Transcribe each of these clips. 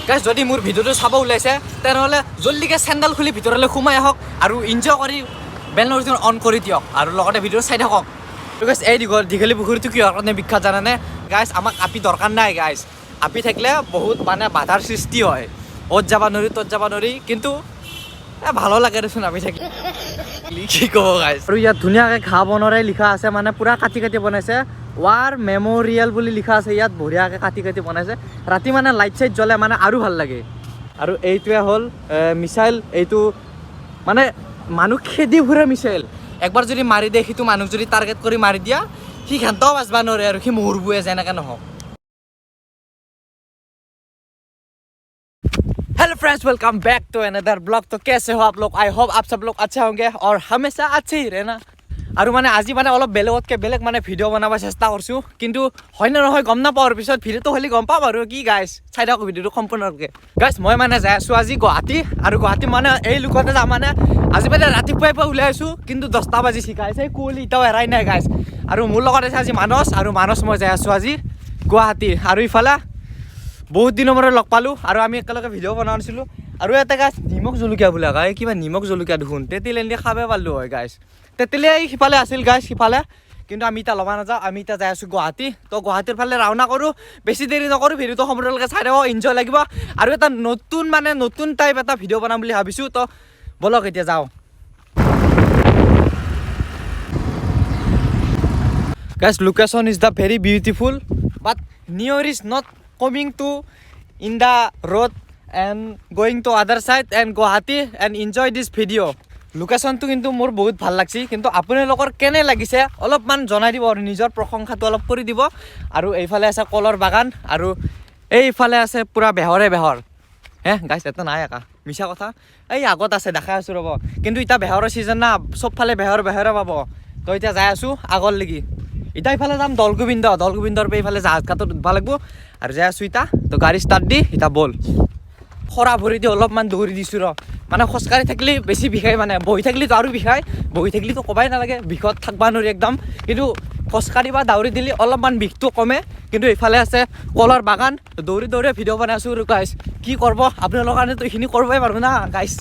Guys, যদি মোৰ ভিডিঅ'টো চাব ওলাইছে, তেনেহ'লে জল্দিকৈ চেণ্ডেল খুলি ভিতৰলৈ সোমাই আহক আৰু ইনজয় কৰি বেল নটিফিকেশ্যন অন কৰি দিয়ক আৰু লগতে ভিডিঅ' চাই থাকক। গাইজ, এই দীঘলী পুখুৰীটো কিহৰ কাৰণে বিখ্যাত জানানে গাইজ? আমাক আপি দৰকাৰ নাই গাইজ। আপি থাকিলে বহুত মানে বাধাৰ সৃষ্টি হয়, অ'ত যাব নোৱাৰি, ত'ত যাব নোৱাৰি। কিন্তু ভালো লাগে দেচোন আপি থাকি, কি ক'ব গাইজ। আৰু ইয়াত ধুনীয়াকৈ ঘাঁহ বনৰে লিখা আছে, মানে পূৰা কাটি কাটি বনাইছে। ৱাৰ মেমৰিয়েল বুলি লিখা আছে ইয়াত, বঢ়িয়াকৈ কাটি কাটি বনাইছে। ৰাতি মানে লাইট চাইট জ্বলে, মানে আৰু ভাল লাগে। আৰু এইটোৱে হ'ল মিছাইল। এইটো মানে মানুহ খেদি ফুৰে মিছাইল। একবাৰ যদি মাৰি দিয়ে, সেইটো মানুহ যদি টাৰ্গেট কৰি মাৰি দিয়া, সি ঘণ্টাও বাচবা নোৱাৰে আৰু সি মৰবুৱে যেনেকৈ নহওক। Hello friends, welcome back to another vlog. तो कैसे हो आप लोग? I hope आप सब लोग अच्छे होंगे और हमेशा अच्छे ही रहना। আৰু মানে আজি মানে অলপ বেলেগতকৈ বেলেগ মানে ভিডিঅ' বনাব চেষ্টা কৰিছোঁ, কিন্তু হয় নে নহয় গম নাপাওঁ। আৰু পিছত ভিডিঅ'টো হ'লে গম পাম আৰু কি গাইছ, চাই থাকোঁ ভিডিঅ'টো সম্পূৰ্ণৰূপে। গাইছ, মই মানে যাই আছোঁ আজি গুৱাহাটী আৰু গুৱাহাটী মানে এই লোকতে যাম। মানে আজি মানে ৰাতিপুৱাই পৰা ওলাই আছোঁ, কিন্তু 10টা বাজিছে গাইছ, এই কুঁৱলী এতিয়াও এৰাই নাই গাইছ। আৰু মোৰ লগত আছে আজি মানস আৰু মানস মই যাই আছোঁ আজি গুৱাহাটী। আৰু ইফালে বহুত দিনৰ মূৰত লগ পালোঁ আৰু আমি একেলগে ভিডিঅ' বনাইছিলোঁ। আৰু এটা গাছ নিমখ জলকীয়া বোলে গাই, কিবা নিমখ জলকীয়া দেখোন তেতেলী এনে খাব পালোঁ হয় গাইছ। তেতেলী এই সিফালে আছিল গাইছ, সিফালে। কিন্তু আমি এতিয়া ল'ব নাযাওঁ, আমি এতিয়া যাই আছোঁ গুৱাহাটী। তো গুৱাহাটীৰ ফালে ৰাওনা কৰোঁ, বেছি দেৰি নকৰোঁ। ভিডিঅ'টো সম্পূৰ্ণলৈকে চাই থাকক, এনজয় লাগিব। আৰু এটা নতুন মানে নতুন টাইপ এটা ভিডিঅ' বনাম বুলি ভাবিছোঁ। তো ব'লক এতিয়া যাওঁ। Guys, location is the very beautiful, but near is not coming to in the road and going to other side and Guwahati and enjoy this video. লোকেশ্যনটো কিন্তু মোৰ বহুত ভাল লাগছে, কিন্তু আপোনালোকৰ কেনে লাগিছে অলপমান জনাই দিব আৰু নিজৰ প্ৰশংসাটো অলপ কৰি দিব। আৰু এইফালে আছে কলৰ বাগান আৰু এইফালে আছে পূৰা বেহৰে বেহৰ। হে গাইছ, এটা নাই একা মিছা কথা, এই আগত আছে, দেখাই আছোঁ ৰ'ব। কিন্তু এতিয়া বেহৰৰ ছিজন না, চবফালে বেহৰ বেহৰে পাব। তো এতিয়া যাই আছোঁ আগৰ লেগি। এতিয়া ইফালে যাম দৌল গোবিন্দ, দৌল গোবিন্দৰ পৰা এইফালে জাহাজ ঘাটত উঠব লাগিব আৰু যাই আছোঁ এতিয়া। তো গাড়ী ষ্টাৰ্ট দি এতিয়া ব'ল। খৰা ভৰি দি অলপমান দৌৰি দিছোঁ ৰ। মানে খোজকাঢ়ি থাকিলে বেছি বিষাই, মানে বহি থাকিলেতো আৰু বিষায়। বহি থাকিলেতো ক'বাই নালাগে, বিষত থাকিব নোৱাৰি একদম। কিন্তু খোজকাঢ়ি বা দৌৰি দিলে অলপমান বিষটো কমে। কিন্তু এইফালে আছে কলৰ বাগান। দৌৰি দৌৰি ভিডিঅ' বনাই আছোঁ আৰু গাইছ, কি কৰিব, আপোনালোকৰ কাৰণেতো এইখিনি কৰিবই পাৰোঁ না গাইছ।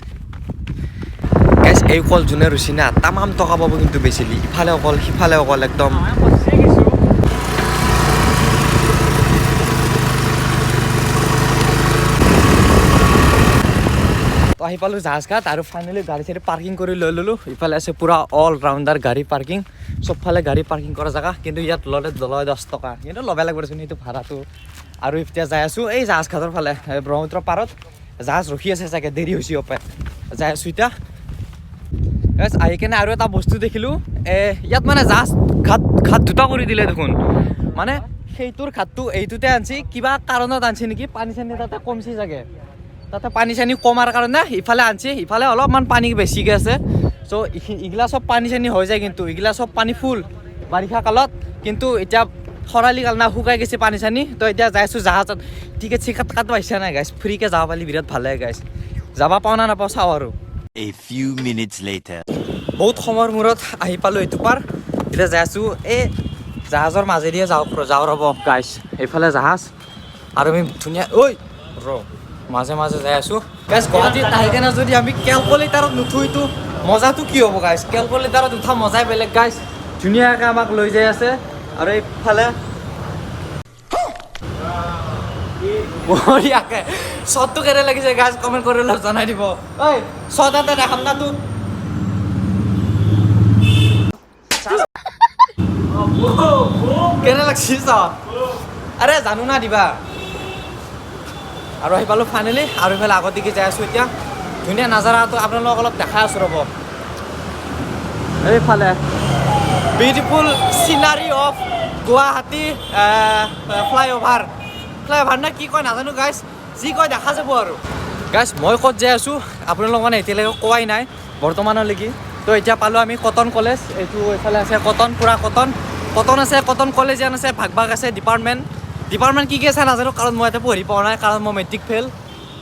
গাইছ, এই কল যোনে ৰুচি না, তামাম টকা পাব কিন্তু বেচিলি। ইফালে অকল, সিফালে অকল, একদম। তো আহি পালোঁ জাহাজঘাট আৰু ফাইনেলি গাড়ী চাড়ী পাৰ্কিং কৰি লৈ ল'লোঁ। ইফালে আছে পূৰা অল ৰাউণ্ডাৰ গাড়ী পাৰ্কিং, চবফালে গাড়ী পাৰ্কিং কৰা জেগা। কিন্তু ইয়াত ল'লে লয় 10 টকা, কিন্তু ল'ব লাগিব দেচোন সেইটো ভাড়াটো। আৰু এতিয়া যাই আছোঁ এই জাহাজঘাটৰ ফালে, এই ব্ৰহ্মপুত্ৰ পাৰত জাহাজ ৰখি আছে চাগে, দেৰি হৈছে অপায়। যাই আছোঁ এতিয়া। Guys, আহি কেনে আৰু এটা বস্তু দেখিলোঁ। ইয়াত মানে জাহাজ ঘাট ঘাট দুটা কৰি দিলে দেখোন। মানে সেইটোৰ ঘাটটো এইটোতে আনছি, কিবা কাৰণত আনছি নেকি, পানী চানী তাতে কমছি চাগে। তাতে পানী চানী কমাৰ কাৰণে ইফালে আনছি। ইফালে অলপমান পানী বেছিকৈ আছে। চ' এইগিলা চব পানী চানী হৈ যায়, কিন্তু এইগিলা চব পানী ফুল বাৰিষা কালত। কিন্তু এতিয়া খৰালি কাল না, শুকাই গৈছে পানী চানী। তো এতিয়া যাই আছোঁ জাহাজত। টিকেট চিকেট কাটব আহিছে নাই গাইছ? ফ্ৰীকে যাব পালি বিৰাট ভাল লাগে গাইছ। যাব পাওঁ না নাপাওঁ চাওঁ আৰু। A few minutes later. বহুত সময়ৰ মূৰত আহি পালোঁ এইটো পাৰ। এতিয়া যাই আছোঁ এই জাহাজৰ মাজেদিয়ে যাওঁ, যাওঁ ৰ'ব গাইছ। এইফালে জাহাজ আৰু আমি ধুনীয়া ঐ ৰ মাজে মাজে যাই আছোঁ গাইছ। গুৱাহাটীত আহি কেনে যদি আমি কেলকুলেটাৰত নুঠো, এইটো মজাটো কি হ'ব গাইছ? কেলকুলেটাৰত উঠা মজাই বেলেগ গাইছ। ধুনীয়াকৈ আমাক লৈ যাই আছে আৰু এইফালে বঢ়িয়াকে শ্বটটো কেনে লাগিছে গাইছ, কমেণ্ট কৰি অলপ জনাই দিব। ঐ শ্বট এটা দেখাম না তোক, কেনে লাগছি শ্বট? আৰে জানো না দিবা। আৰু আহি পালোঁ ফাইনেলি আৰু ইফালে আগত দিকে যাই আছোঁ এতিয়া। ধুনীয়া নাজাৰাটো আপোনালোকক অলপ দেখাই আছোঁ ৰ'ব। এইফালে beautiful scenery of Guwahati flyover, flyover নে কি কয় নাজানো গাইছ, যি কয় দেখা যাব। আৰু গাইছ, মই ক'ত যাই আছোঁ আপোনালোক মানে এতিয়ালৈকে কোৱাই নাই বৰ্তমানলৈকে। তো এতিয়া পালোঁ আমি কটন কলেজ। এইটো এইফালে আছে কটন, পূৰা কটন কটন আছে, কটন কলেজ ইয়ান আছে, ভাগ ভাগ আছে ডিপাৰ্টমেণ্ট। ডিপাৰ্টমেণ্ট কি কি আছে নাজানো, কাৰণ মই ইয়াতে পঢ়ি পোৱা নাই, কাৰণ মই মেট্ৰিক ফেইল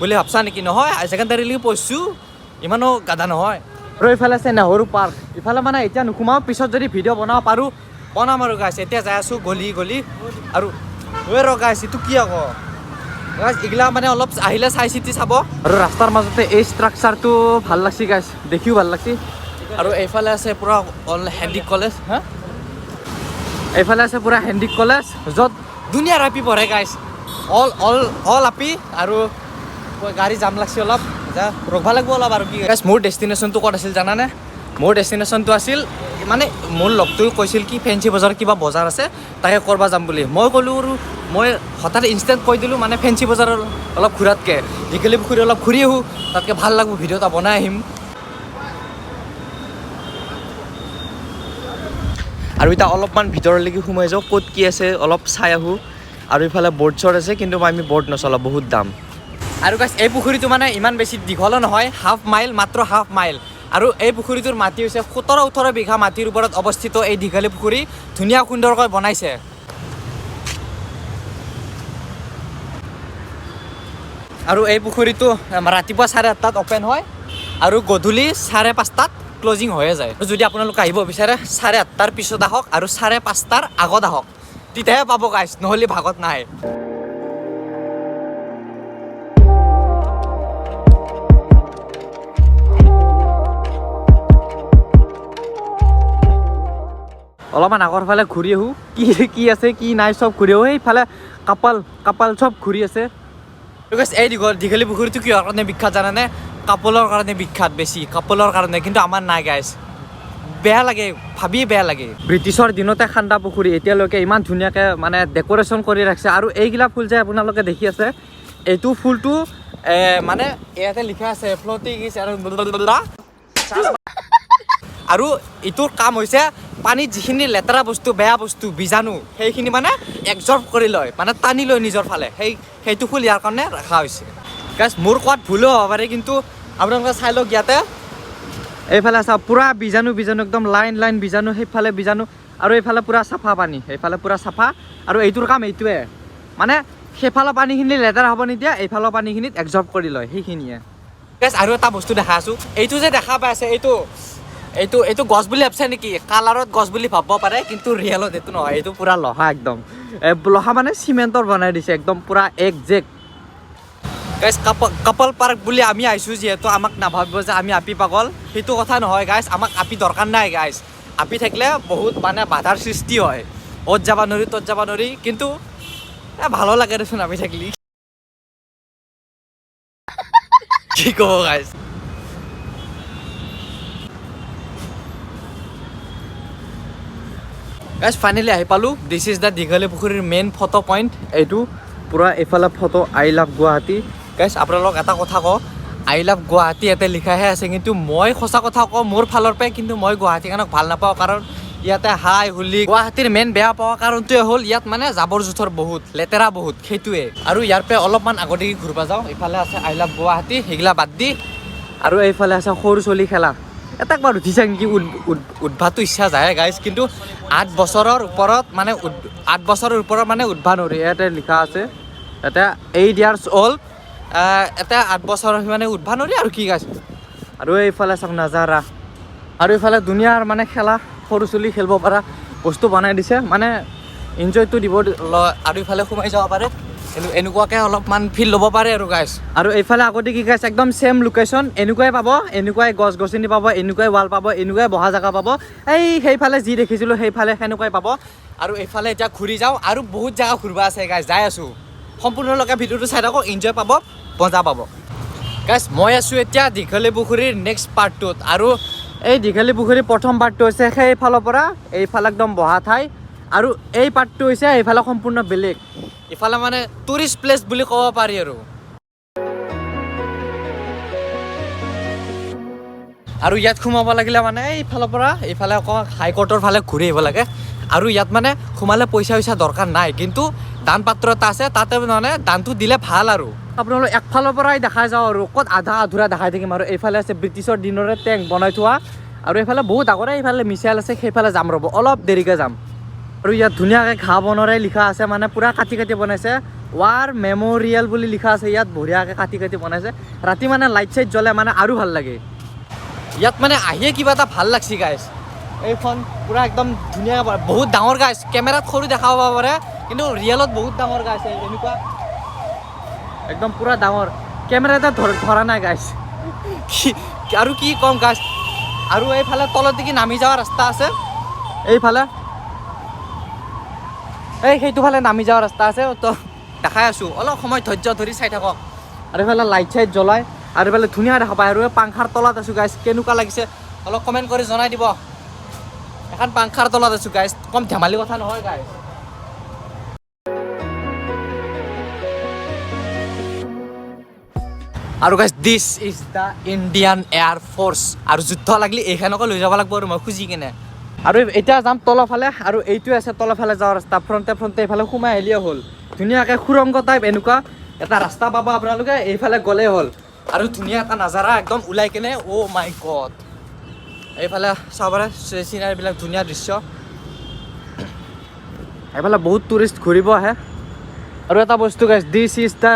বুলি ভাবছা নেকি? নহয়, হায়াৰ ছেকেণ্ডাৰীলৈকে পঢ়িছোঁ, ইমানো গাধা নহয়। আৰু এইফালে আছে নেহৰু পাৰ্ক। ইফালে মানে এতিয়া নোসোমাওঁ, পিছত যদি ভিডিঅ' বনাব পাৰোঁ বনাম আৰু গাইছ। এতিয়া যাই আছোঁ গলি গলি আৰু ঐ ৰ গাইছ, এইটো কি আকৌ? গাইজ, এইগিলা মানে অলপ আহিলে চাই চিতি চাব। আৰু ৰাস্তাৰ মাজতে এই ষ্ট্ৰাকচাৰটো ভাল লাগছি গাইজ, দেখিও ভাল লাগছি। আৰু এইফালে আছে পুৰা অল হেণ্ডিক কলেজ। হা, এইফালে আছে পুৰা হেণ্ডিক কলেজ, য'ত ধুনীয়া আপি পঢ়ে গাইজ, অল অল অল আপি। আৰু গাড়ী জাম লাগছে অলপ, যা ৰখবা লাগিব অলপ। আৰু কি গাইজ, মোৰ ডেষ্টিনেশ্যনটো ক'ত আছিল জানানে? মোৰ ডেষ্টিনেশ্যনটো আছিল মানে মোৰ লগটোৱে কৈছিল কি ফেঞ্চি বজাৰ কিবা বজাৰ আছে, তাকে কৰবা যাম বুলি। মই ক'লোঁ আৰু মই হঠাৎ ইনষ্টেণ্ট কৈ দিলোঁ, মানে ফেঞ্চি বজাৰৰ অলপ ঘূৰাতকৈ দীঘলী পুখুৰী অলপ ঘূৰি আহোঁ, তাতকৈ ভাল লাগব, ভিডিঅ' এটা বনাই আহিম। আৰু এতিয়া অলপমান ভিতৰলৈকে সোমাই যাওঁ, ক'ত কি আছে অলপ চাই আহোঁ। আৰু ইফালে বৰ্ড চৰ্ড আছে, কিন্তু আমি বৰ্ড নচলাওঁ, বহুত দাম। আৰু গাইজ, এই পুখুৰীটো মানে ইমান বেছি দীঘলো নহয়, হাফ মাইল, মাত্ৰ হাফ মাইল। আৰু এই পুখুৰীটোৰ মাটি হৈছে 17-18 বিঘা মাটিৰ ওপৰত অৱস্থিত এই দীঘলী পুখুৰী, ধুনীয়া সুন্দৰকৈ বনাইছে। আৰু এই পুখুৰীটো ৰাতিপুৱা 8:30টাত অ'পেন হয় আৰু গধূলি 5:30টাত ক্লজিং হৈয়ে যায়। যদি আপোনালোকে আহিব বিচাৰে, 8:30টাৰ পিছত আহক আৰু 5:30টাৰ আগত আহক, তেতিয়াহে পাব গাইজ, নহ'লে ভাগত নাই। অলপমান আগৰ ফালে ঘূৰি আহোঁ, কি কি আছে কি নাই চব ঘূৰি আহোঁ। সেইফালে কাপাল কাপাল চব ঘূৰি আছে। Guys, এই দীঘলী পুখুৰীটো কিহৰ কাৰণে বিখ্যাত জানানে? কাপলৰ কাৰণে বিখ্যাত, বেছি কাপলৰ কাৰণে, কিন্তু আমাৰ নাই গাইজ। বেয়া লাগে, ভাবিয়ে বেয়া লাগে। ব্ৰিটিছৰ দিনতে খান্দা পুখুৰী এতিয়ালৈকে ইমান ধুনীয়াকৈ মানে ডেক'ৰেশ্যন কৰি ৰাখিছে। আৰু এইগিলা ফুল যে আপোনালোকে দেখি আছে, এইটো ফুলটো মানে ইয়াতে লিখা আছে ফ্লটিং is আৰু আৰু এইটোৰ কাম হৈছে পানীত যিখিনি লেতেৰা বস্তু, বেয়া বস্তু, বীজাণু, সেইখিনি মানে এবজৰ্ব কৰি লয়, মানে টানি লয় নিজৰ ফালে। সেইটো ফুল ইয়াৰ কাৰণে ৰখা হৈছে। গাইজ, মোৰ কোৱাত ভুলো হ'ব পাৰে, কিন্তু আপোনালোকে চাই লওক। ইয়াতে এইফালে চাওক, পূৰা বীজাণু বীজাণু একদম লাইন লাইন বীজাণু, সেইফালে বীজাণু, আৰু এইফালে পূৰা চাফা পানী, সেইফালে পূৰা চাফা। আৰু এইটোৰ কাম এইটোৱে, মানে সেইফালৰ পানীখিনি লেতেৰা হ'ব নিদিয়ে, এইফালৰ পানীখিনিত এবজৰ্ব কৰি লয়, সেইখিনিয়ে। গাইজ, আৰু এটা বস্তু দেখা আছোঁ, এইটো যে দেখা পাই আছে, এইটো গছ বুলি ভাবছে নেকি? কালাৰত গছ বুলি ভাবিব পাৰে, কিন্তু ৰিয়েলত এইটো নহয়, এইটো পূৰা লোহা একদম। লোহা মানে চিমেণ্টৰ বনাই দিছে একদম পূৰা একজেক্ট। গাইজ, কাপল পাৰ্ক বুলি আমি আহিছোঁ যিহেতু, আমাক নাভাবিব যে আমি আপি পাগল, সেইটো কথা নহয় গাইজ। আমাক আপি দৰকাৰ নাই গাইজ। আপি থাকিলে বহুত মানে বাধাৰ সৃষ্টি হয়, অ'ত যাব নোৱাৰি, ত'ত যাব নোৱাৰি, কিন্তু ভালো লাগে দেচোন আপি থাকিলি। কি ক'ব গাইজ। গাইজ, ফাইনেলি আহি পালোঁ। This is the দীঘলী পুখুৰীৰ মেইন ফটো পইণ্ট। এইটো পূৰা এইফালে photo, I love Guwahati. Guys, আপোনালোক এটা কথা কওঁ, I love Guwahati ইয়াতে লিখাহে আছে, কিন্তু মই সঁচা কথা কওঁ মোৰ ফালৰ পৰাই, কিন্তু মই গুৱাহাটীখনক ভাল নাপাওঁ, কাৰণ ইয়াতে হাই হুলি। গুৱাহাটীৰ মেইন বেয়া পোৱা কাৰণটোৱে হ'ল ইয়াত মানে জাবৰ জোঁথৰ বহুত, লেতেৰা বহুত, সেইটোৱে। আৰু ইয়াৰ পৰা অলপমান আগতে ঘূৰিব যাওঁ, ইফালে আছে I love Guwahati, সেইগিলা বাদ দি। আৰু এইফালে আছে সৰু চলি খেলা। এটা একবাৰ উঠিছে নেকি? উঠবাটো ইচ্ছা যায় গাইজ, কিন্তু 8 বছৰৰ ওপৰত মানে 8 বছৰৰ ওপৰত মানে উঠবা নোৱাৰি। ইয়াতে লিখা আছে ইয়াতে 8 ইয়াৰ্ছ অল্ড, এটা 8 বছৰৰ মানে উঠবা নোৱাৰি। আৰু কি গাইজ, আৰু এইফালে চাওক নাজাৰা। আৰু এইফালে ধুনীয়াৰ মানে খেলা, সৰু চলি খেলিব পৰা বস্তু বনাই দিছে, মানে এনজয়টো দিব আৰু ইফালে সোমাই যাব পাৰে, এনেকুৱাকে অলপমান ফিল ল'ব পাৰে আৰু গাইজ। আৰু এইফালে আগতে কি গাইজ, একদম ছেম লোকেশ্যন এনেকুৱাই পাব, এনেকুৱাই গছ গছনি পাব, এনেকুৱাই ৱাল পাব, এনেকুৱাই বহা জেগা পাব। এই সেইফালে যি দেখিছিলোঁ সেইফালে সেনেকুৱাই পাব। আৰু এইফালে এতিয়া ঘূৰি যাওঁ, আৰু বহুত জেগা ঘূৰিব আছে গাইজ, যাই আছোঁ। সম্পূৰ্ণলৈকে ভিডিঅ'টো চাই থাকক, এনজয় পাব, মজা পাব। গাইজ, মই আছোঁ এতিয়া দীঘলী পুখুৰীৰ নেক্সট পাৰ্টটোত। আৰু এই দীঘলী পুখুৰীৰ প্ৰথম পাৰ্টটো হৈছে সেইফালৰ পৰা এইফালে একদম বহা ঠাই, আৰু এই পাৰ্টটো হৈছে এইফালে সম্পূৰ্ণ বেলেগ, ইফালে মানে টুৰিষ্ট প্লেচ বুলি ক'ব পাৰি। আৰু ইয়াত সোমাব লাগিলে মানে এইফালৰ পৰা এইফালে আকৌ হাইকোৰ্টৰ ফালে ঘূৰি আহিব লাগে। আৰু ইয়াত মানে সোমালে পইচা চইচা দৰকাৰ নাই, কিন্তু দান পাত্ৰ এটা আছে তাতে, মানে দানটো দিলে ভাল। আৰু আপোনালোক একফালৰ পৰাই দেখাই যাওঁ, আৰু ক'ত আধা আধুৰা দেখাই থাকিম। আৰু এইফালে আছে ব্ৰিটিছৰ দিনৰে টেংক বনাই থোৱা, আৰু এইফালে বহুত আগৰে এইফালে মিছাইল আছে, সেইফালে যাম ৰ'ব, অলপ দেৰিকৈ যাম। আৰু ইয়াত ধুনীয়াকৈ ঘাঁহ বনৰে লিখা আছে, মানে পূৰা কাটি কাটি বনাইছে, ৱাৰ মেমৰিয়েল বুলি লিখা আছে ইয়াত, বঢ়িয়াকৈ কাটি কাটি বনাইছে। ৰাতি মানে লাইট চাইট জ্বলে মানে আৰু ভাল লাগে। ইয়াত মানে আহিয়ে কিবা এটা ভাল লাগছি গাইছ। এইখন পূৰা একদম ধুনীয়া, বহুত ডাঙৰ গাইছ। কেমেৰাত সৰু দেখা পাব পাৰে, কিন্তু ৰিয়েলত বহুত ডাঙৰ গাইছ। এনেকুৱা একদম পূৰা ডাঙৰ। কেমেৰা এটা ধৰা নাই গাইছ। কি আৰু কি ক'ম গাইছ। আৰু এইফালে তলত দিগি নামি যোৱা ৰাস্তা আছে। এইফালে এই সেইটো ফালে নামি যোৱা ৰাস্তা আছে। তো দেখাই আছোঁ, অলপ সময় ধৈৰ্য ধৰি চাই থাকক। আৰু এইফালে লাইট চাইট জ্বলাই আৰু এইফালে ধুনীয়া দেখা পায়। আৰু এই পাংখাৰ তলত আছোঁ গাইছ। কেনেকুৱা লাগিছে অলপ কমেণ্ট কৰি জনাই দিব। এখন পাংখাৰ তলত আছোঁ গাইছ, কম ধেমালি কথা নহয় গাইছ। আৰু guys, this is the Indian Air Force। আৰু যুদ্ধ লাগিলে এইখনকে লৈ যাব লাগিব আৰু মই খুজি কিনে। আৰু এতিয়া যাম তলফালে। আৰু এইটোৱে আছে তলফালে যোৱা ৰাস্তা। ফ্ৰণ্টে ফ্ৰণ্টে এইফালে সোমাই আহিলেই হ'ল। ধুনীয়াকৈ সুৰংগ টাইপ এনেকুৱা এটা ৰাস্তা পাব আপোনালোকে। এইফালে গ'লেই হ'ল আৰু ধুনীয়া এটা নাজাৰা একদম ওলাই কেনে। অ' মাই গড, এইফালে চাব পাৰে চিনাৰীবিলাক, ধুনীয়া দৃশ্য। এইফালে বহুত টুৰিষ্ট ঘূৰিব আহে। আৰু এটা বস্তু guys, this is the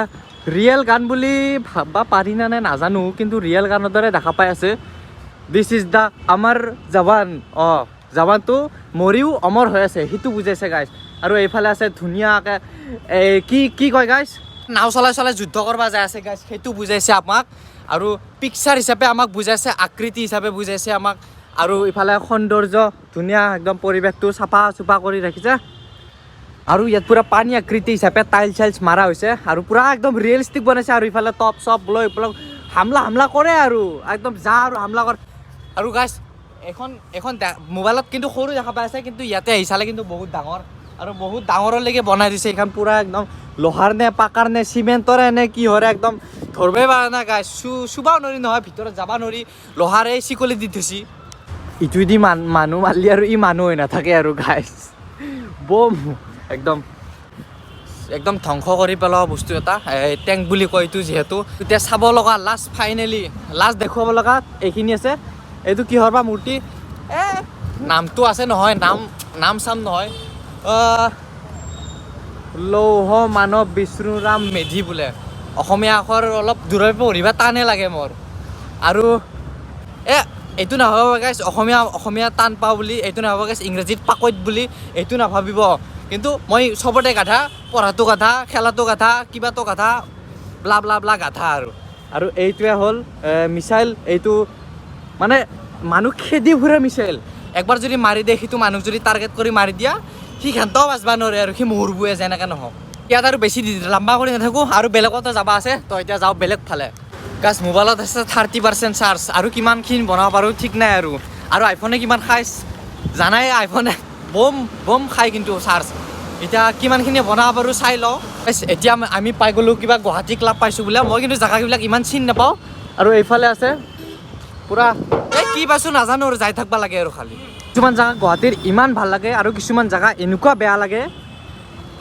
real gun বুলি ভাববা পাৰি না নাই নাজানো, কিন্তু ৰিয়েল গানৰ দৰে দেখা পাই আছে। This is the আমাৰ জৱান। অঁ, জৱানটো মৰিও অমৰ হৈ আছে, সেইটো বুজাইছে গাইছ। আৰু এইফালে আছে ধুনীয়াকৈ এই কি কি কয় গাইছ, নাও চলাই চলাই যুদ্ধ কৰিব যাই আছে গাইছ, সেইটো বুজাইছে আমাক। আৰু পিকচাৰ হিচাপে আমাক বুজাইছে, আকৃতি হিচাপে বুজাইছে আমাক। আৰু ইফালে সৌন্দৰ্য ধুনীয়া, একদম পৰিৱেশটো চাফা চুফা কৰি ৰাখিছে। আৰু ইয়াত পূৰা পানী আকৃতি হিচাপে টাইল চাইলছ মাৰা হৈছে আৰু পূৰা একদম ৰিয়েলিষ্টিক বনাইছে। আৰু ইফালে টপ চপ লৈ পেলাই হামলা হামলা কৰে আৰু একদম যা আৰু হামলা কৰে। আৰু গাইছ, এখন এখন মোবাইলত কিন্তু সৰু দেখা পাই আছে, কিন্তু ইয়াতে আহি চালে কিন্তু বহুত ডাঙৰ। আৰু বহুত ডাঙৰলৈকে বনাই দিছে এইখন। পূৰা একদম লোহাৰ নে পাকাৰ নে চিমেণ্টৰে নে কিহৰে, একদম ধৰবই পৰা নাই গাইছ। চুবাও নোৱাৰি নহয়, ভিতৰত যাব নোৱাৰি। লোহাৰে চিকলি দি থৈছি। ইটোৱেদি মানুহ মাৰলি আৰু ই মানুহ হৈ নাথাকে আৰু গাইছ। বম একদম একদম ধ্বংস কৰি পেলোৱা বস্তু এটা এই টেংক বুলি কয় এইটো যিহেতু। এতিয়া চাব লগা লাষ্ট, ফাইনেলি লাষ্ট দেখুৱাব লগা এইখিনি আছে। এইটো কিহৰ বা মূৰ্তি? এ নামটো আছে নহয়, নাম নাম চাম নহয়। লৌহ মানৱ বিষ্ণুৰাম মেধি বোলে। অসমীয়া আখৰ অলপ দূৰৰ পঢ়িব টানে লাগে মোৰ। আৰু এইটো নাভাবিব গাইছ, অসমীয়া অসমীয়া টান পাওঁ বুলি। এইটো নাভাবিব গাইছ, ইংৰাজীত পাকৈত বুলি এইটো নাভাবিব। কিন্তু মই চবতে গাধা, পঢ়াটো গাধা, খেলাটো গাধা, কিবাটো গাধা, ব্লা ব্লা ব্লা গাধা। আৰু এইটোৱে হ'ল মিছাইল। এইটো মানে মানুহ খেদি ফুৰে মিছাইল। একবাৰ যদি মাৰি দিয়ে, সেইটো মানুহ যদি টাৰ্গেট কৰি মাৰি দিয়া, সি ঘণ্টাও বাচবা নোৱাৰে আৰু সি মৰবুৱে যেনেকৈ নহওক। ইয়াত আৰু বেছি লম্বা কৰি নাথাকোঁ আৰু বেলেগতো যাব আছে। তো এতিয়া যাওঁ বেলেগ ফালে। গাইছ, মোবাইলত আছে 30% চাৰ্জ আৰু কিমানখিনি বনাব পাৰোঁ ঠিক নাই। আৰু আইফোনে কিমান খাই জানাই, আইফোনে বম বম খাই কিন্তু চাৰ্জ। এতিয়া কিমানখিনি বনাব পাৰোঁ চাই লওঁ। গাইছ, এতিয়া আমি পাই গ'লোঁ, কিবা গুৱাহাটী ক্লাব পাইছোঁ বোলে। মই কিন্তু জেগাবিলাক ইমান চিনি নাপাওঁ। আৰু এইফালে আছে পূৰা এই কি পাইছোঁ নাজানো আৰু যাই থাকিব লাগে। আৰু খালি কিছুমান জেগা গুৱাহাটীৰ ইমান ভাল লাগে আৰু কিছুমান জেগা এনেকুৱা বেয়া লাগে।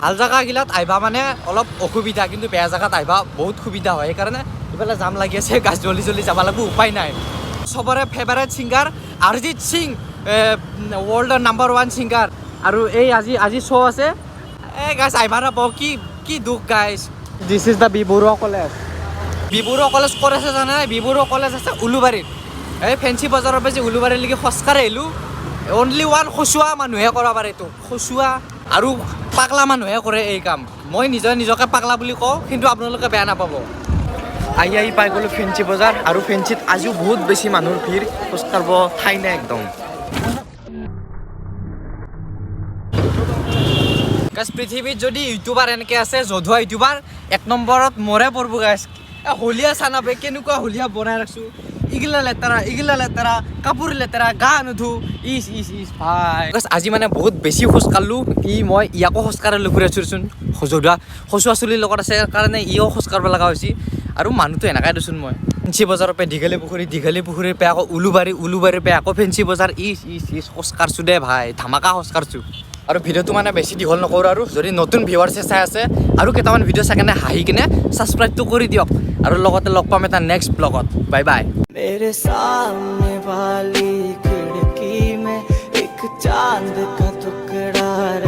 ভাল জেগাগিলাত আহিবা মানে অলপ অসুবিধা, কিন্তু বেয়া জেগাত আহিবা বহুত সুবিধা হয়। সেইকাৰণে ইফালে জাম লাগি আছে গাছ, জল্দি জল্দি যাব লাগিব, উপায় নাই। চবৰে ফেভাৰেট ছিংগাৰ অৰিজিত সিং, ৱৰ্ল্ডৰ নাম্বাৰ ওৱান ছিংগাৰ। আৰু এই আজি আজি শ্ব' আছে। এই গাইছ, আহিবা নাপাওঁ, কি কি দুখ গাইছ। This is the B Barua College। B Barua college ক'ত আছে জানে? বি বৰুৱা কলেজ আছে উলুবাৰীত। এই ফেঞ্চি বজাৰৰ পৰা যে উলুবাৰীলৈকে খোজকাঢ়ি আহিলোঁ। অনলি ওৱান খচুৱা মানুহে কৰিব পাৰে এইটো। খচুৱা আৰু পাগলা মানুহে কৰে এই কাম। মই নিজৰ নিজকে পাগলা বুলি কওঁ, কিন্তু আপোনালোকে বেয়া নাপাব। আহি আহি পাই গ'লোঁ ফেঞ্চি বজাৰ। আৰু ফেঞ্চিত আজিও বহুত বেছি মানুহৰ ভিৰ, খোজ কাঢ়িব ঠাই নাই একদম। গাইছ, পৃথিৱীত যদি ইউটিউবাৰ এনেকৈ আছে, জধুৱা ইউটিউবাৰ এক নম্বৰত মৰে পৰব গাইছ। এ হলীয়া চানাবে কেনেকুৱা হলীয়া বনাই ৰাখছোঁ। ইগিলা লেতেৰা, ইগিলা লেতেৰা, কাপোৰ লেতেৰা, গা নুধু। ইচ ইচ ইচ ভাই। গাইছ, আজি মানে বহুত বেছি খোজ কাঢ়লো। ই মই ইয়াকো খোজ কাঢ়িলোঁ ঘূৰাইছোঁচোন। জধুৱা খচুৱা চুলিৰ লগত আছে কাৰণে ইও খোজ কাঢ়িব লগা হৈছে। আৰু মানুহটো এনেকাই দেচোন মই। ফেঞ্চি বজাৰৰ পৰা দীঘলী পুখুৰী, দীঘলী পুখুৰীৰ পৰা আকৌ উলুবাৰী, উলুবাৰীৰ পৰা আকৌ ফেঞ্চি বজাৰ। ইচ ইচ ইচ, খোজ কাঢ়ছোঁ দে ভাই, ধামাকা খোজ কাঢ়ছোঁ। আৰু ভিডিঅ'টো মানে বেছি দীঘল নকৰোঁ। আৰু যদি নতুন ভিউৱাৰ্ছে চাই আছে আৰু কেইটামান ভিডিঅ' চাই কেনে হাঁহি কিনে ছাবস্ক্ৰাইবটো কৰি দিয়ক। আৰু লগতে লগ পাম এটা নেক্সট ব্লগত। Bye bye. मेरे सामने वाली खिड़की में एक चांद का टुकड़ा।